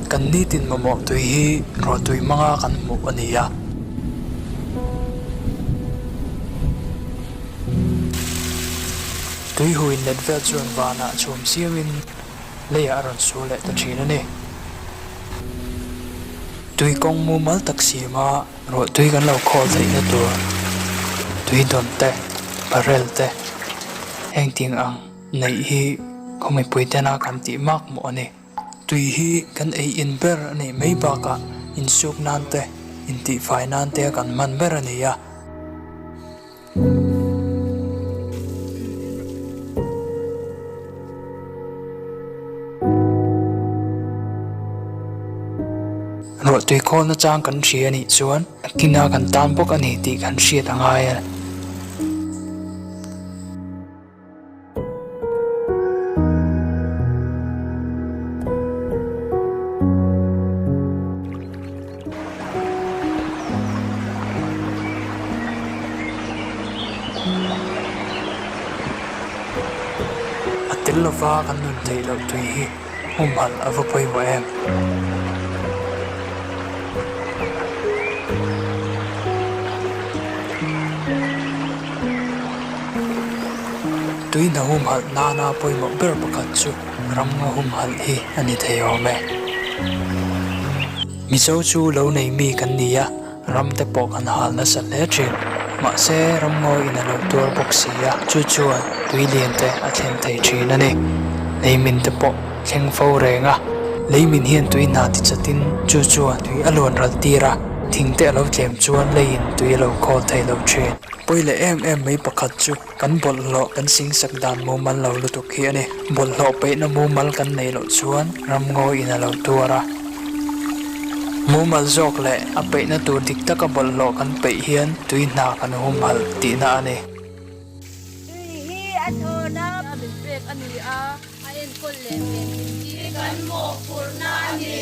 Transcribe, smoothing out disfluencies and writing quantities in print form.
Kan nitin mamawh tui hi ruahtui hmanga kan hmuh a ni a. Tui hu inlet vel chuan vanah chhum siauin leiah a rawn su leh ta thin a ni. Tui kawng mumal tak siama ruahtui kan lo khawl theihna tur tui dawn te, barrel te hengtiang ang neih hi khaw mipui tena kan tih mak mawh a ni. Tui hi kan ei in ber a nih mai bakah insuk nan te, intihfai nan te kan hman ber a ni a. Ruahtui khawl nachang kan hria a nih chuan a kina kan tan bawk a ni tih kan hriat a ngai a. A tel lova kan nun theih loh tui hi humhalh a va pawimawh em? Tui hna humhalh nana pawimawh ber pakhat chu ramngaw humhalh hi a ni thei awm e. Mizo chu lo nei mi kan ni a, ram te pawh kan hal nasa hle thin. Mahse, ramngaw in a lo tuar bawk si a, chu chuan tui lian te a thlen thei thin a ni. Leimin te pawh thleng fo reng a, leimin hian tui hna ti chatin chu chuan tui a luan ral tir a, thing te a lo tlem chuan leiin tui a lo khawl thei lo thin. Pawi leh em em mai pakhat chu kan bawlhhlawh kan singsak dan mumal lo lutuk hi a ni. Bawlhhlawh peihna mumal kan neih loh chuan ramngaw in a lo tuar a. Mumal zawk leh a peihna tur dik taka bawlhhlawh kan peih hian tui hna kan humhalh tihna a ni. Tui hi a thawn a. Min pek a ni a, a enkawl leh venhim hi kan mawhphurhna a ni.